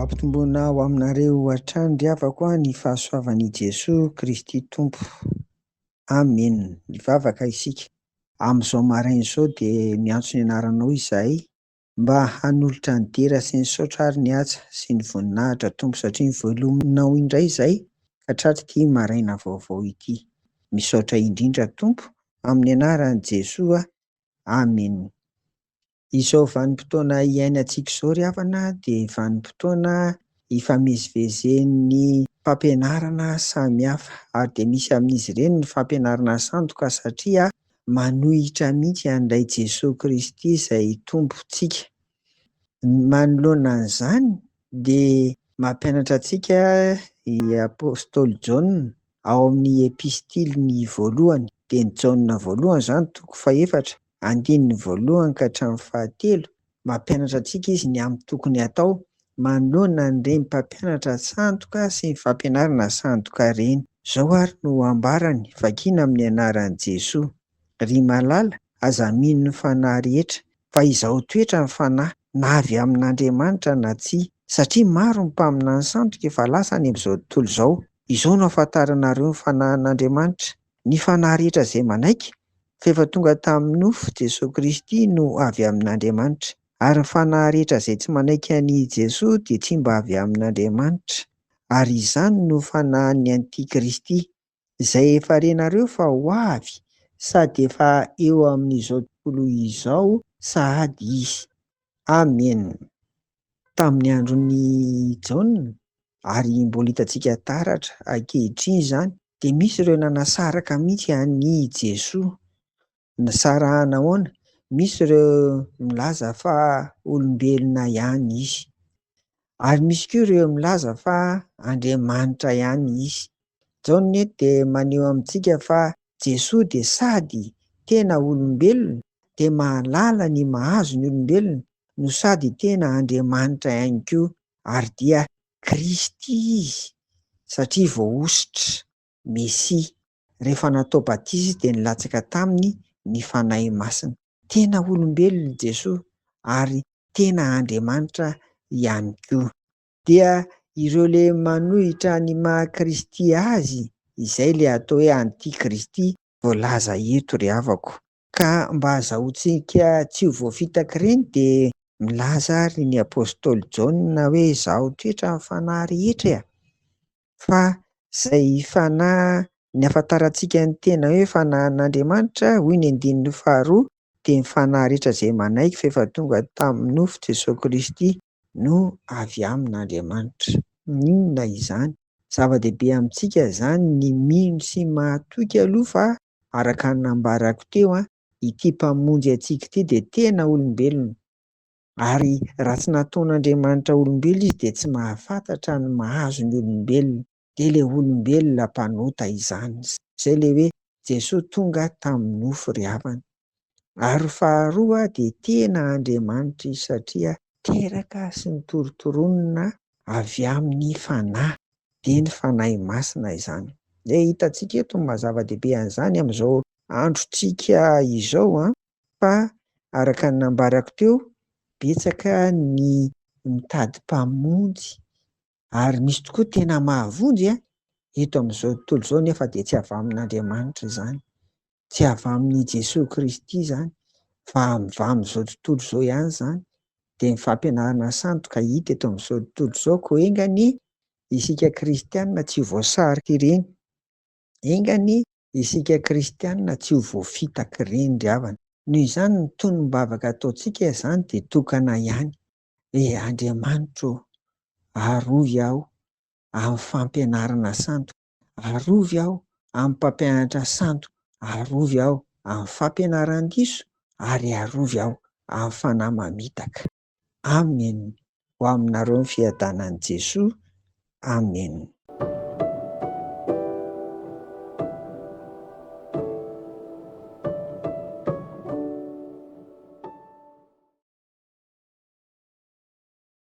Ho ampitomboina ho aminareo hatrany ry havako ny fahasoavan'i Jesoa Kristy Tompo. Amen. Hivavaka isika. Amin'izao maraina izao dia miantso ny anaranao izahay mba hanolotra ny dera sy ny saotra ary ny haja sy ny voninahitra Tompo satria novelominao indray izahay ka tratr'ity maraina vaovao ity. Misaotra indrindra Tompo amin'ny anaran'i Jesoa. Amen. Izao vanim-potoana iainantsika izao ry havana dia vanim-potoana ifamezivezen'ny fampianarana samihafa ary dia misy amin'izy ireny ny fampianarana sandoka satria manohitra mihitsy an'ilay Jesoa Kristy izay Tompontsika. Manoloana an'izany dia mampianatra antsika i Apostoly Jaona ao amin'ny epistiliny voalohany, dia ny Jaona voalohany izany toko fahefatra, andininy voalohany ka hatramin'ny fahatelo, mampianatra antsika izy ny amin'ny tokony hatao manoloana an'ireny mpampianatra sandoka sy ny fampianarana sandoka ireny. Izao ary no ambarany, vakiana amin'ny anaran'i Jesoa, Ry malala, aza mino ny fanahy rehetra, fa izao toetra ny fanahy, na avy amin'Andriamanitra na tsia, satria maro ny mpaminany sandoka efa lasa any amin'izao tontolo izao. Izao no ahafantaranareo ny fanahin'Andriamanitra, Ny fanahy rehetra izay manaiky fa efa tonga tamin'ny nofo Jesoa Kristy no avy amin'Andriamanitra. Ary ny fanahy rehetra izay tsy manaiky an'i Jesoa dia tsy mba avy amin'Andriamanitra. Ary izany no fanahin'ny antikristy, izay efa renareo fa ho avy sady efa eo amin'izao tontolo izao sahady izy. Amena. Tamin'ny andron'i Jaona, ary mbola hitantsika taratra ankehitriny izany, dia misy ireo nanasaraka mihitsy an'i Jesoa. Nisarahana ahoana? Misy ireo milaza fa olombelona ihany izy. Ary misy koa ireo milaza fa Andriamanitra ihany izy. Jaona eto dia maneho amintsika fa Jesoa dia sady tena olombelona dia mahalala ny mahazo ny olombelona no sady tena Andriamanitra ihany koa ary dia Kristy izy satria voahosotra, Mesia. Rehefa natao batisa izy dia nilatsaka taminy ny Fanahy Masina. Tena olombelona i Jesoa ary tena Andriamanitra ihany koa. Dia ireo le manohitra ny maha Kristy azy izay le atao hoe anti-Kristy voalaza eto ry havako. Ka mba azahoantsika tsy ho voafitak'ireny dia milaza ary ny apostoly Jaona hoe izaho toetra ny fanahy rehetra e! Fa izay fanahy ny ahafantarantsika ny tena hoe fanahin'Andriamanitra hoy ny andininy faharoa dia ny fanahy rehetra izay manaiky fa efa tonga tamin'ny nofo Jesoa Kristy no avy amin'Andriamanitra. Inona izany? Zava-dehibe amintsika izany ny mino sy mahatoky aloha fa araka ny nambarako teo, ity Mpamonjy antsika ity dia tena olombelona. Ary raha tsy nataon'Andriamanitra olombelona izy dia tsy mahafantatra ny mahazo ny olombelona. Dia ilay olombelona mpanota izany. Izay ilay hoe Jesoa tonga tamin'ny nofo ry havana. Ary faharoa dia tena Andriamanitra izy satria teraka sy nitorontoronina avy amin'ny Fanahy, dia ny Fanahy Masina izany. Dia hitantsika eto ny maha zava-dehibe an'izany amin'izao androntsika izao an, fa araka ny nambarako teo, betsaka ny mitady mpamonjy ary misy tokoa tena mahavonjy an, eto amin'izao tontolo izao nefa dia tsy avy amin'Andriamanitra izany. Tsy avy amin'i Jesoa Kristy izany fa avy amin'izao tontolo izao ihany izany, dia ny fampianarana sandoka hita eto amin'izao tontolo izao, koa enga anie isika kristiana tsy ho voasarika ireny, enga anie isika kristiana tsy ho voafitaka ireny ry havana. Noho izany ny tonom-bavaka ataontsika izany dia tokana ihany, hoe Andriamanitra ô, arovy aho amin'ny fampianarana sandoka. Arovy aho amin'ny mpampianatra sandoka, arovy aho amin'ny fampianaran-diso, ary arovy aho amin'ny fanahy mamitaka. Amen. Ho aminareo ny fiadanan'i Jesoa. Amen.